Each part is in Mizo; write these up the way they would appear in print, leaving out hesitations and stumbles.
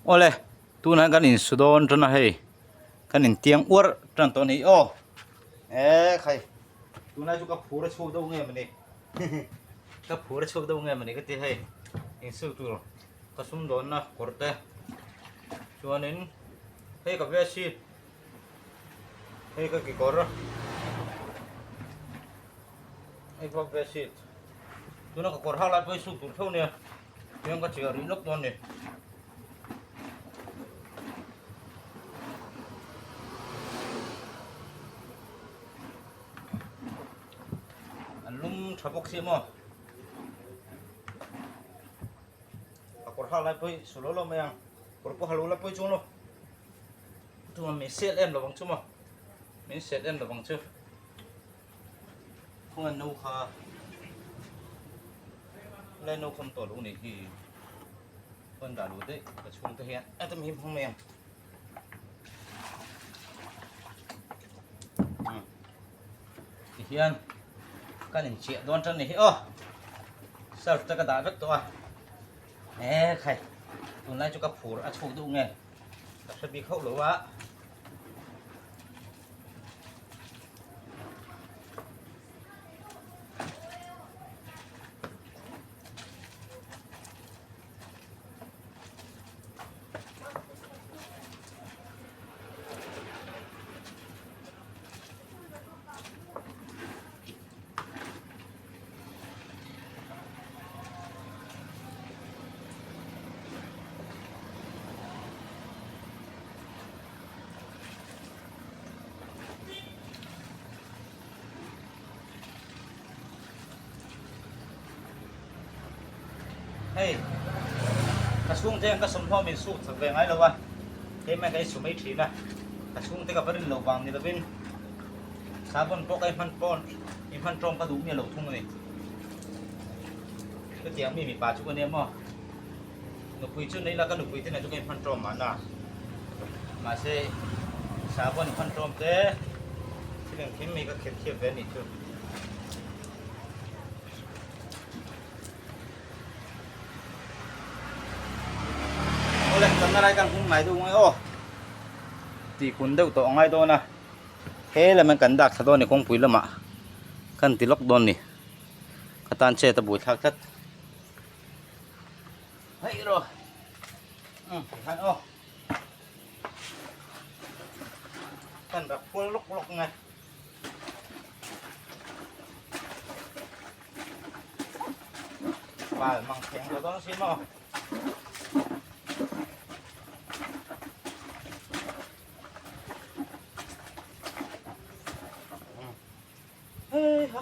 Awle tunah hian kan insu dawn tan a hei kan intiang uar tan tawh a ni aw e khai tunlai chu ka phur a chhuak deuh nge mawni ka phur a chhuak deuh nge mawni ka ti hei insu tur ka sumdawnna kawr te chuanin hei ka bedsheet hei ka kekawr hei pawh bedsheet tuna ka kawr hak lai pawh hi suk tur theuh a nia. Tiang ka chiah rih lawk dawn ni. An lum tha bawk si maw. A kawr hak lai pawh hi su lo lo mai ang. Kawr pawh ha lo la pawh hi chuang lo. Tunah min sel em lovang chu maw. Min sel em lovang chu. Khawnge no kha helai no khawm tawh loh nih hi kawn dah luh daih ka chhung te hian a tam hi hmang mai ang tihian kan inchiah dawn tan ni hi aw surf te ka dah vek tawh a e khai tunlai chu ka phur a chhuk duh nge ka hre bik hauh lo a. Hei ka chhungte hian ka sawmhnaw min suk chak ve ngai lo a, keimah ka insu mai thin a, ka chhungte ka va rin loh vang ni lovin sabun pawh ka inhman pawn inhman tawng ka duh miah lo thung a ni. Chutiang mi mipa chu ka nia maw. Nupui chu nei la ka nupui te nen chu ka inhman tawm mahna. Mahse sahbawn inhman tawm te thil engkim hi ka kher thiam ve a nih chu. Awle kan lai kan hung ngai deuh nge aw. Tih kun deuh tawh a ngai dawn a. He lam kan dak thla dawn a ni kawngpui lamah kan ti lawk dawn a ni. Ka tan chet a buaithlak tlat. Hei ro. Um, han o. Kan rak kual lawk lawk nge. Bal mang theng lo dawn si maw. Hei ha.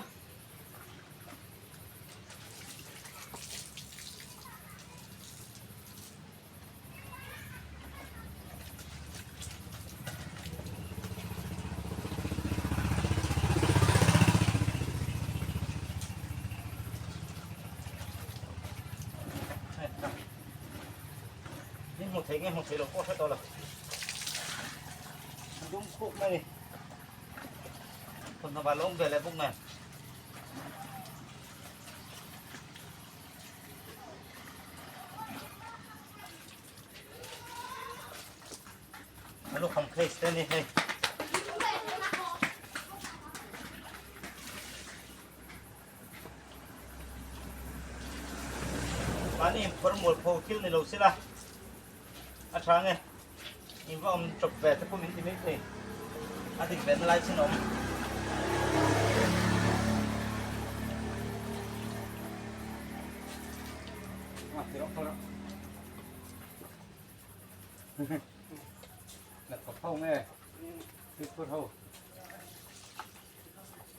Hmu thei nge hmu thei lo pawh hre tawh lo. Dum khup mai ni. Thawmhnaw va lawm ve leh bawk nen. A lukham case te ni hei. Mahni inphawrh mualpho thil ni lo sila a tha nge. In va awm chawp ve te pawh min ti mai thei. A dik ve na lai chin a awm. Ah, ti rawh, kal rawh. Laptop ho nge? Thil ho.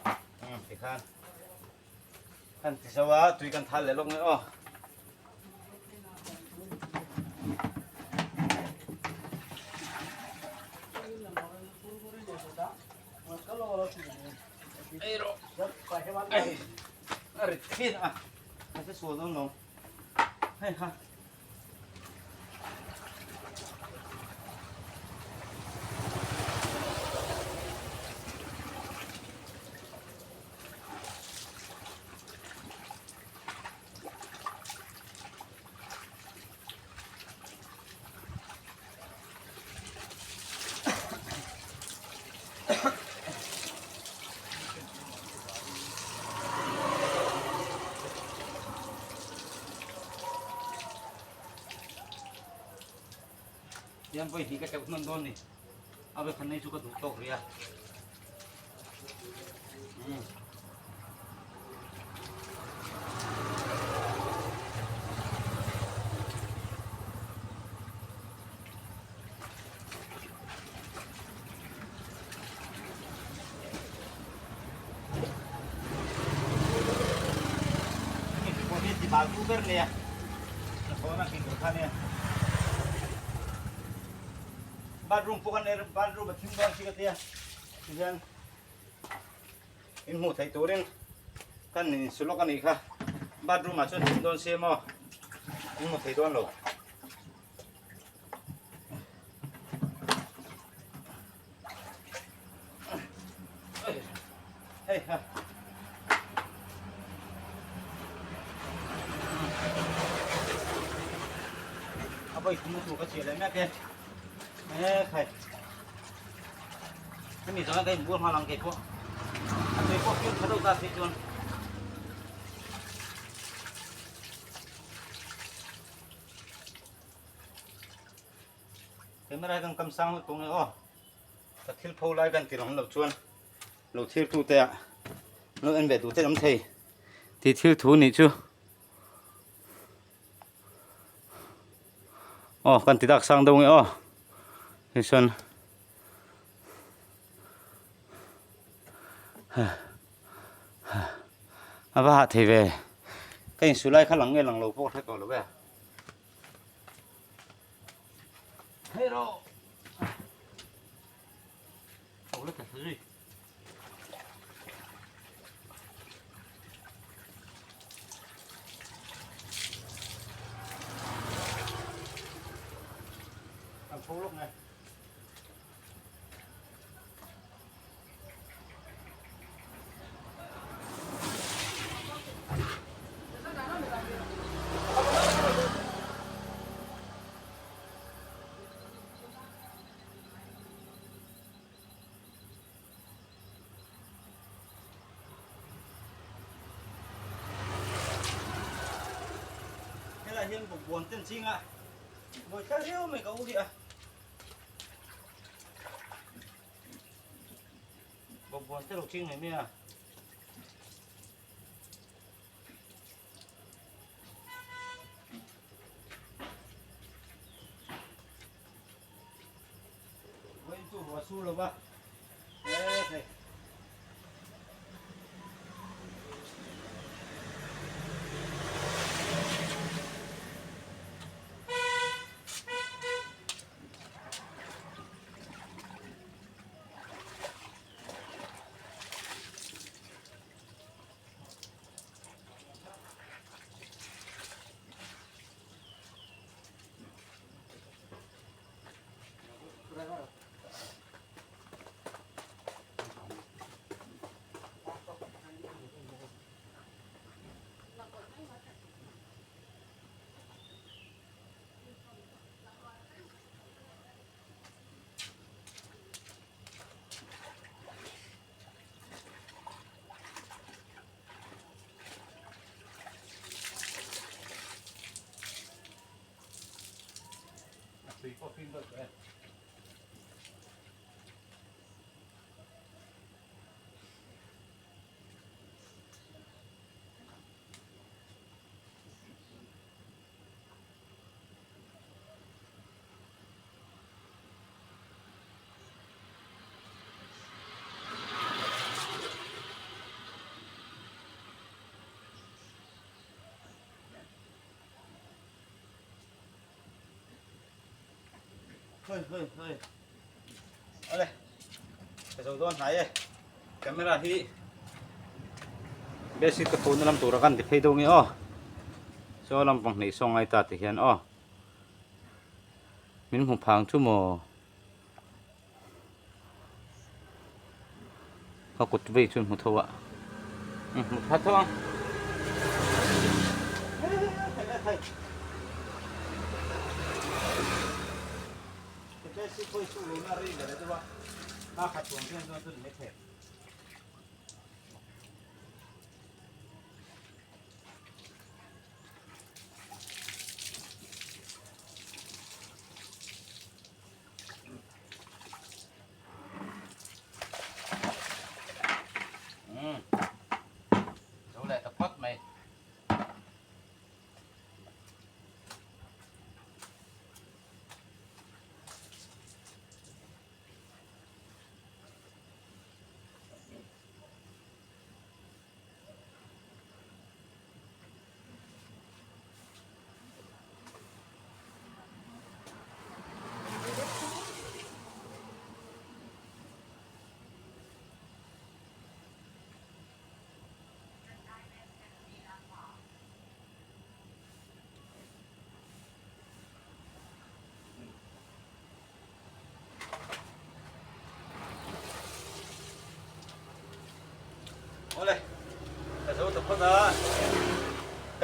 Hmm, tikhan. Kan ti zo a, tui kan thal leh lawk nge aw. Ei rawh. Ei. A rit thin a. A se sual dawn lo. Hei ha. Tiang vawi hnih ka tleuh hnawn dawn ni. A vekhan nei chu ka duh tawk rih a. Umm. Bathroom pawh kan nei bathroom a thim dawn si ka tia tihian in hmuh theih turin kan insu lawk a nih kha bathroom ah chuan thim dawn si maw in hmu thei dawn lo. Hei ha. A voi thum chu ka chiah leh mek e. E khai. Hemi zawng ka inbual nghal ang kei pawh. A tui pawh fiam tha deuh ta si chuan. Camera hi kan kam sang lutuk nge aw. Ka thil pho lai kan tirang lo chuan lo thlir tu te ah lo en ve duh te awm thei tih thil thu nih chu. Aw kan ti dak sang deuh nge aw. Tichuan a va hah thei ve. Ka insu lai kha lang nge lang lo pawh ka hre tawh lo e. Hero. Helai hian bawkbawn ten ching a buai thar riau mai ka u hi a. Bawkbawn te lo ching mai mai a. Vawiin chu ruah sur lo va. E thei. A tui pawh fim deuh tawh e. Hoi hoi hoi. Ole. Ka zo dawn hnai e. Camera hi basic ka phone lam tura kan ti phei dawn nge aw. Saw lampang hnih saw ngai ta ti hian aw. Min hmu phang chu maw. Ka kut vei chu hmu tho a. Hmu tha tho ang.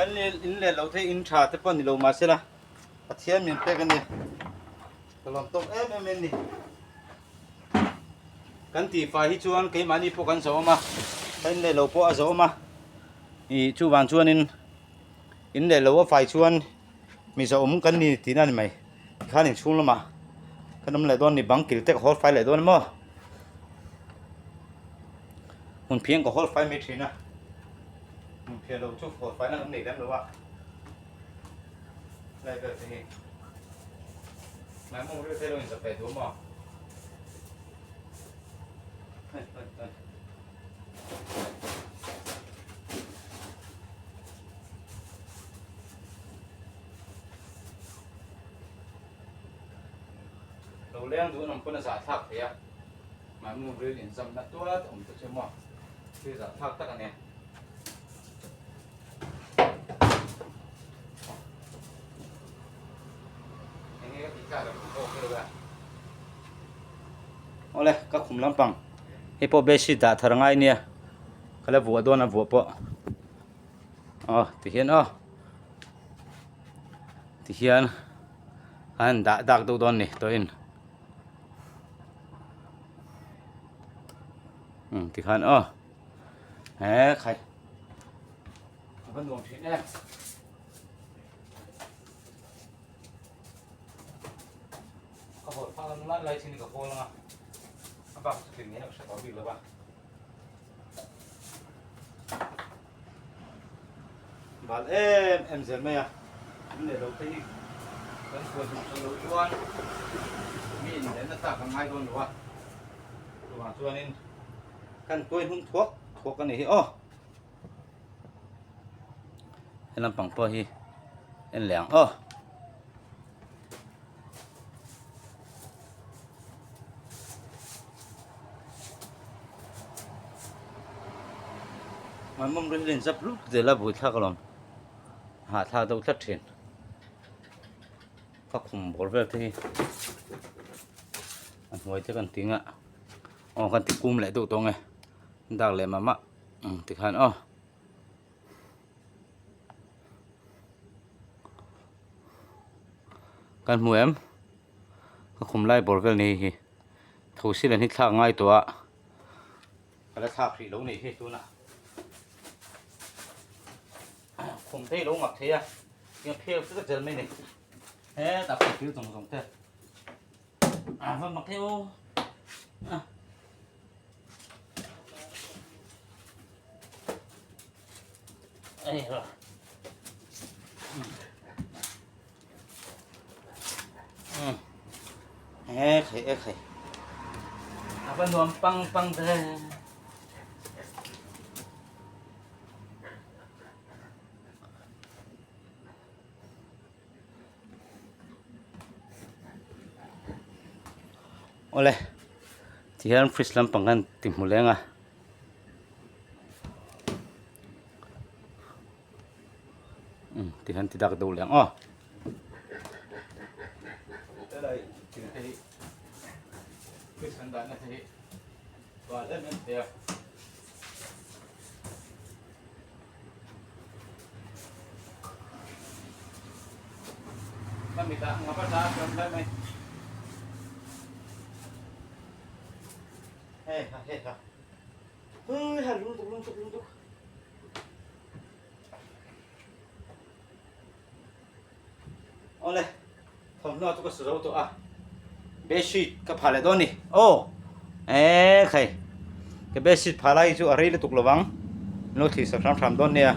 Kan in leh lo thei in tha te pawh ni lo mahsela Pathian min pek a ni. Ka lawm tawk em em em ni. Kan tihfai hi chuan keimahni pawh kan zawm a, kan in leh lo pawh a zawm a. Ih chuvang chuanin in leh lo a fai chuan mi zawm kan ni tihna a ni mai. Tikhan inchhung lamah kan awm leh dawn a ni, bang kil te ka hawl fai leh dawn a maw. Hmun phiang ka hawl fai mai thin a, hmun phiah lo chu hawl faina kan nei lem lo a. Lai vel te hi Maimawm ril te lo inzap ve duh maw? Hei hei hei. Lo leng duh an awm pawn a zahthlak thei a, Maimawm ril inzamna tual te awm te chu maw thil zahthlak tak a nia. Awle ka khum lampang hei pawh bedsheet dah thar ngai nia ka la vuah dawn a vuah pawh aw tihian aw tihian a han dah dak deuh dawn a ni tawhin umm tikhan aw. He khai a va nuam thin em. Ka hawl phak ang lai lai chin ka hawl anga a bak chu tling ngei ka hre tawh bik lo va. Bal em em zel mai a in leh lo te hi kan khual hmuh tawh loh chuan mi in leh nasa kan ngai dawn lo a chuvang chuanin Kan tuai hnung thuak thuak a nih hi aw. He lampang pawh hi en leh ang aw. Mawm ri hian zap lut zel a buaithlak alawm hahthlak deuh tlat thin. Ka khum bawr vel te hi a hnuai te kan ting a. Aw kan ti kum leh deuh tawh nge dak leh mah mah ang tikhan aw. Kan hmu em ka khum lai bawr vel ni hi tho silen hi thlak ngai tawh a ka la thlak hrih lo nih hi tunah khum te hi lo ngap thei a tiang phel vek zel mai ni hetah pawh thil zawng zawng te. À vâng mặc theo à. Đây rồi. Ừ. Ê khỉ ê khỉ. À vâng nuam pang pang thế. Awle tihian fridge lampang khan ti hmu leng a. Umm tihian ti dak deuh leng aw. Helai thil te hi fridge an dahna te hi bal em em thei a. Ka mitah ngap a tla chuan hle mai. Hei ha hei ha. Hui ha lung tuk lung tuk lung tuk. Awle thawmhnaw chu ka su zo tawh a bedsheet ka phah leh dawn a ni aw eee khai ka bedsheet phah lai hi chu a rei lutuk lo vang min lo thlir sak hram hram dawn nia.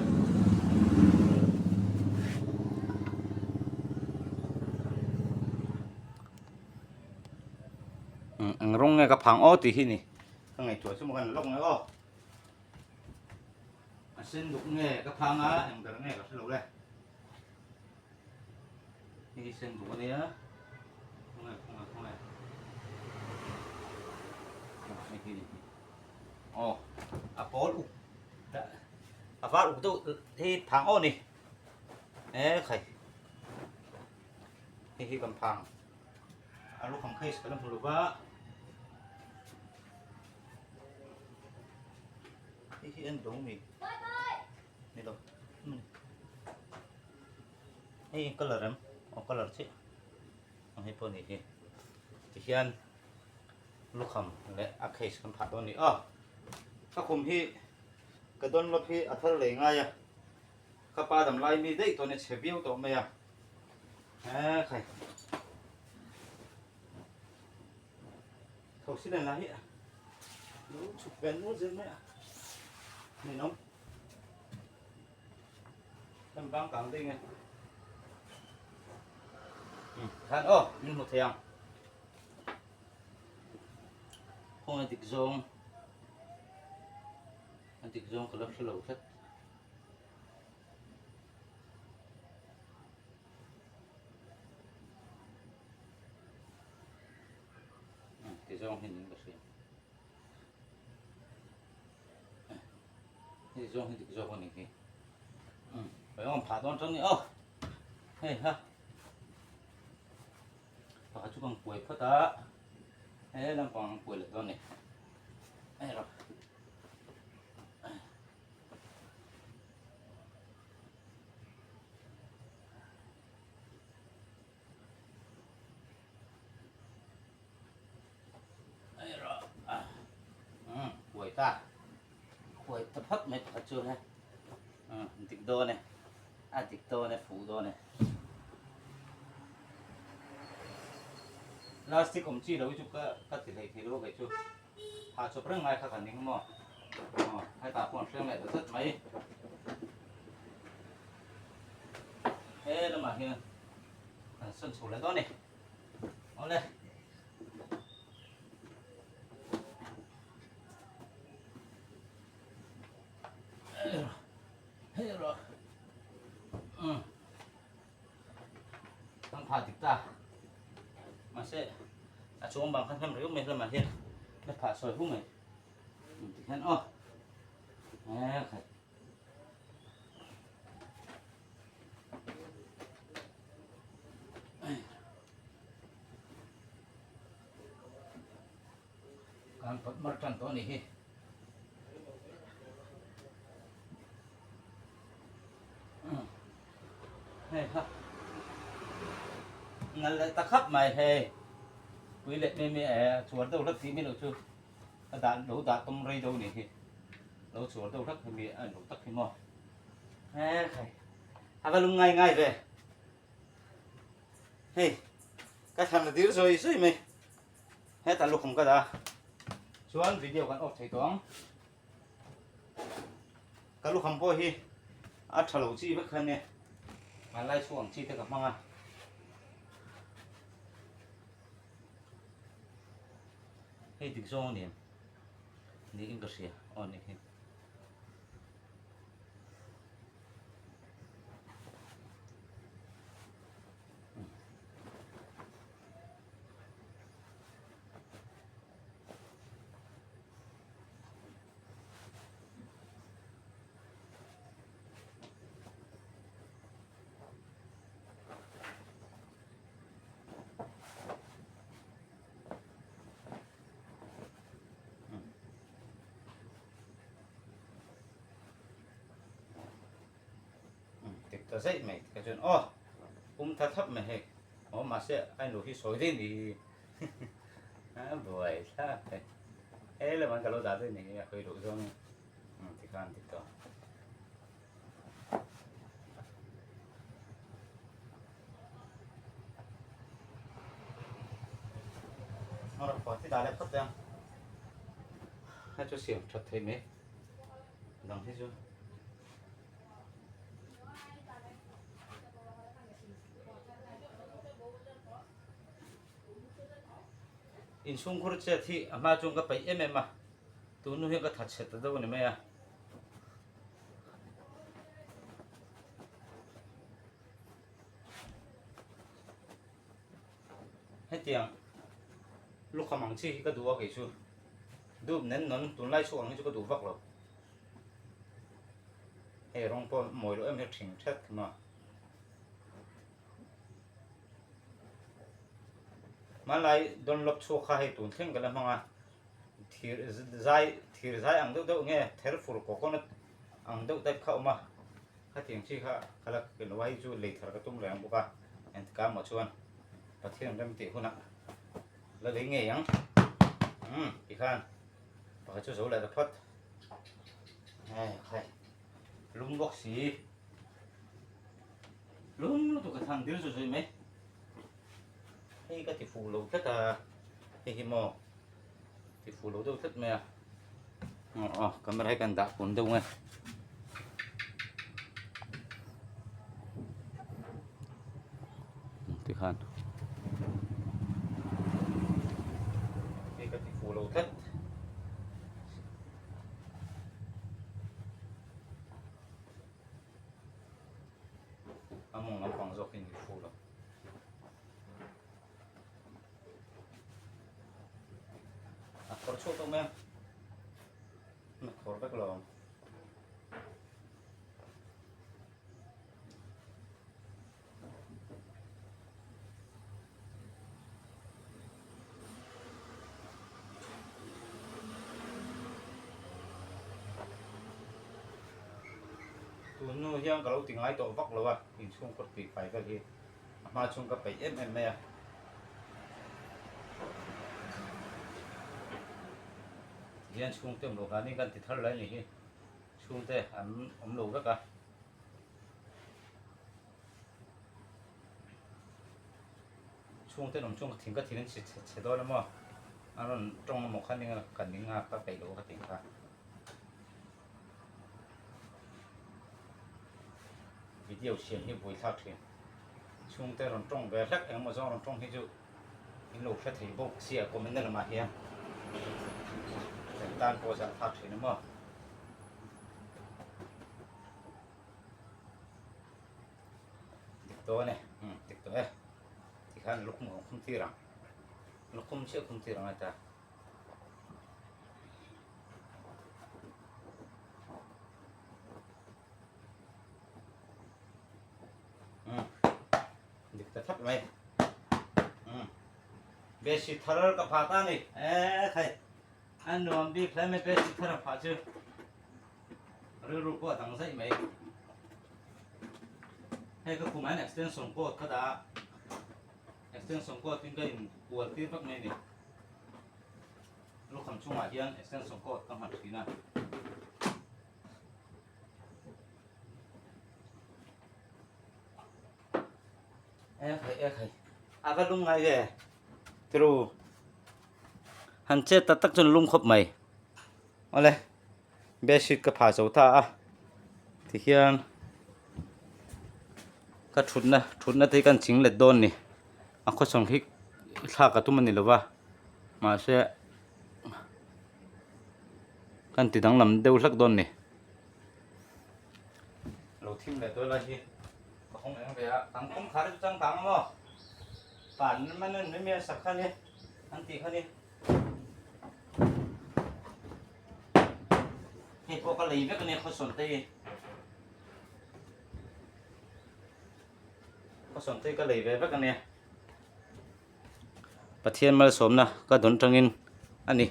Eng rawng nge ka phang aw tih hi ni ka ngaihtuah chu maw kan la lawk nge aw. A sen duk nge ka phang a eng ber nge ka hre lo le. Hei hi sen duk a nia. Khawnge khawnge khawnge. Hei hi ni hi. Aw a pawl uk a var uk deuh hi phang aw ni. E khai. Hei hi kan phang. A lukham case ka la hmu lo va. Hei hi en lo mi. Ni lo. Hei colour em aw colour chiah ang hei pawh a nih hi tihian lukham leh a case kan phah dawn a ni aw ka khum hi ka dawnlawp hi a thar lei ngai a ka pa dam lai mi daih tawh a chhe viau tawh mai a he khai tho si len lah hi lo chhuk ve nual zel mai a ninawm. Kan bang kang ding e. Khan aw, min hmu thei ang. Khaw a dik zawng. A dik zawng ka la hre lo tlat. Ti zawng hi ning ka hria. Hei zawng hi dik zawk a nih hi. Umm ka awm phah dawn tang ni aw. Hei ha. Pakhat chu kan kuai phawt a. He lampang an kuai leh dawn ni. Hei rawh. Hei rawh. Umm kuai ta. Kuai ta phawt mai pakhat chu he. Umm dik dawn e. A dik dawn e fuh dawn e. Plastic awm chi lo hi chu ka ka ti hlei thei lo kei chu. Ha chawp reng ngai kha ka ning maw. Aw hetah pawh an hreng leh ta zet mai. He lamah hian kan sawn chho leh dawn a ni. Awle. Hei rawh. Um. Kan pha dik ta. Mahse a chuang bang khan hnem riau mai lamah hian la phah sawi hu mai. Ti hian aw. Eh khat. Kan pawt mar tan tawh a nih hi. Hei ha. Nal leh ta khap mai hei. Pui leh mi mi e chuar deuh hlek tih mi loh chu a dah lo dah tum rei deuh a nih hi. Lo chuar deuh hlek hi mi a lo tak hi maw. He khai. A va lung ngai ngai ve. Hei ka thlan a dir zawi zawi mai. Hetah lukhum ka dah a. Chuan video kan off thei tawh ang. Ka lukham pawh hi a tha lo chi vek kha nia. Hmanlai chhuak ang chi te ka hmang a. Hei dik zawng a ni em? Niin ka hria. Aw ni hi. Tik ta zeih mai ka chuan aw pum tha thap mai hei aw mahse a inlo hi sawi daih ni a buai thlak hei he lamah ka lo dah daih ni a hawi loh zawng in tikhan tik tawh. Hei chu siam that thei mai dang hi chu. Inchhungkhur chet hi a hma chuan ka peih em em a tun hnu hian ka that chhe ta deuh a ni mai a. Hetiang lukham ang chi hi ka duh a kei chu dup nen nawn tunlai chhuak ang hi chu ka duh vak lo hei rawng pawh mawi loh em hi a thing thet thung a hmanlai dawnlawp chhuak kha hei tun thleng ka la hmang a thir zai thir zai ang deuh deuh nge ther fur coconut ang deuh type kha a awm a. Khatiang chi kha ka la ken lo a, hei chu lei thar ka tum reng bawk a, engtikah maw chuan Pathian rem tih hunah la lei ngei ang. Umm tikhan pakhat chu zo leh ta phawt. Hei khai lum bawk si. Lum lutuk a thang dil zu zui mai. Hei ka ti fuh lo tlat a, hei hi maw ti fuh lo deuh tlat mai a. Aw camera hi kan dah kun deuh nge. Tikhan hei ka ti fuh lo tlat. A mawng lampang zawk hi ni fuh lo. A khawr chhuak tawh mai a, a khawr vek lo ang. Tun hnu hian ka lo ti ngai tawh vak lo a, inchhungkhur tih fai vel hi. A hma chhung ka peih em em mai a. Tihian chhungte awm lo hlanin kan ti thar lai a ni hi. Chhungte an awm lo vek a. Chhungte an awm chuan ka thing ka thin an chhe chhe dawn a maw. An rawn tawng emaw kha ning a ka ning a ka peih lo ka ti kha. Video siam hi buaithlak thin. Chhungte rawn tawng ve hlek engemaw zawng rawn tawng hi chu in lo hre thei bawk sia comment na lamah hian kan tan pawh zahthlak thin a maw. Dik tawh a ni, umm dik tawh e. Tikhan lukhum a khum tir ang, lukhum chiah khum tir ang a ta. Dik ta thap mai. Besi thar ka pha ta ni. E khai. An nuam bik hle mai besi thar a pha chu. Rilru pawh a dang zaih mai. Hei ka khumah hian extension cord ka dah a. Extension cord in ka in kual tir vek mai a ni. Lukham chungah hian extension cord ka nghat thin a. E khai e khai a va lung ngai ve tiru han chet tak tak chuan lung khawp mai awle bedsheet ka phah zo ta a tihian ka thutna thutna te hi kan ching let dawn a ni a khawchhawng hi thlak a tum a ni lova mahse kan ti danglam deuh hlek dawn a ni. Lo thim leh dawn lai hi ka hawng eng ve a, kan kawngkhar hi chu changkang a maw? Pan man an mai mai a sak kha ni an tih kha ni. Hei pawh ka lei vek a nia khawsawn te hi. Khawsawn te hi ka lei ve vek a nia. Pathian malsawmna ka dawn tangin a ni.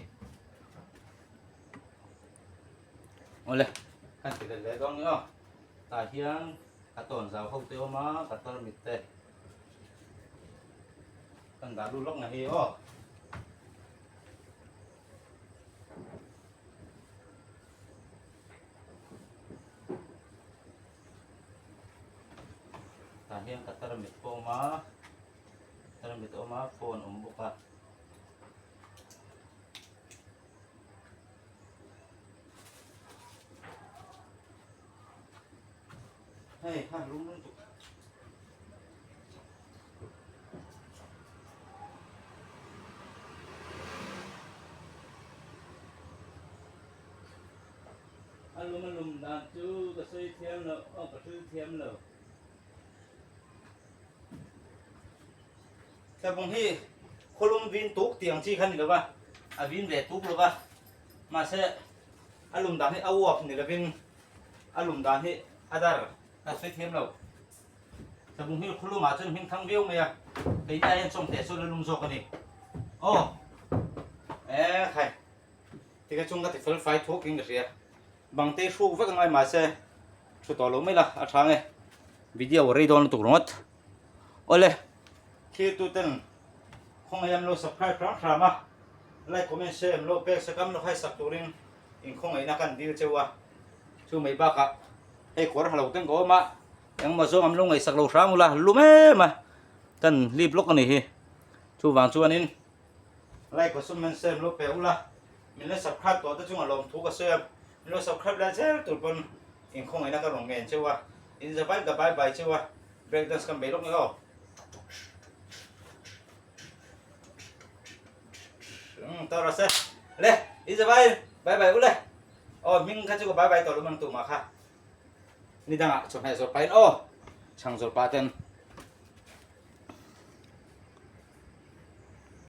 Awle, kan ti let leh dawn ni aw. Tah hian ka tawn zau ho te awm a, ka tarmit te kan dah lut lawk na hi aw. Tah hian ka tarmit pawh awm a, tarmit awm a, phone awm bawk a. Hei ha lung lung tuk. A lum a lum dan chu ka sawi thiam lo, aw ka hril thiam lo. Tlabung hi khawlum vin tuk tih ang chi kha ni lo va, a vin ve tuk lo va, mahse a lum dan hi a uap ni lovin a lum dan hi a dar a sawi thiam lo. Tlabung hi khawlumah chuan hming thang viau mai a, keini ah hian chawngte sawn a lum zawk a ni. Aw e khai tikha chung ka ti fel fai thuak in ka hria, bangte hruk vek a ngai mahse. Thu tawh lo mai la a tha nge video rei dawn lutuk ringawt. Awle thlir tu ten khawngaih an lo subscribe hram hram a like comment share an lo pek sak am lo haisak turin in khawngaihna kan dil cheu a chu mai bakah hei kawr ha lo ten ka awm a engmaw zawng an lo ngaihsak lo hram ula lum em a kan hlip lawk a ni hi chuvang chuanin like comment share an lo pe ula min lo subscribe tawh te chungah lawmthu ka sawi a min lo subscribe lai zel tur pawn in khawngaihna ka rawn ngen cheu a in za vai ka bye bye cheu a break dance kan bei lawk nge aw. Um tawh rawh se le in za vai bye bye u le aw hming kha chu ka bye bye tawh lo mang tumah kha ni dangah chawhmeh zawrh pahin aw chhang zawrh pah ten.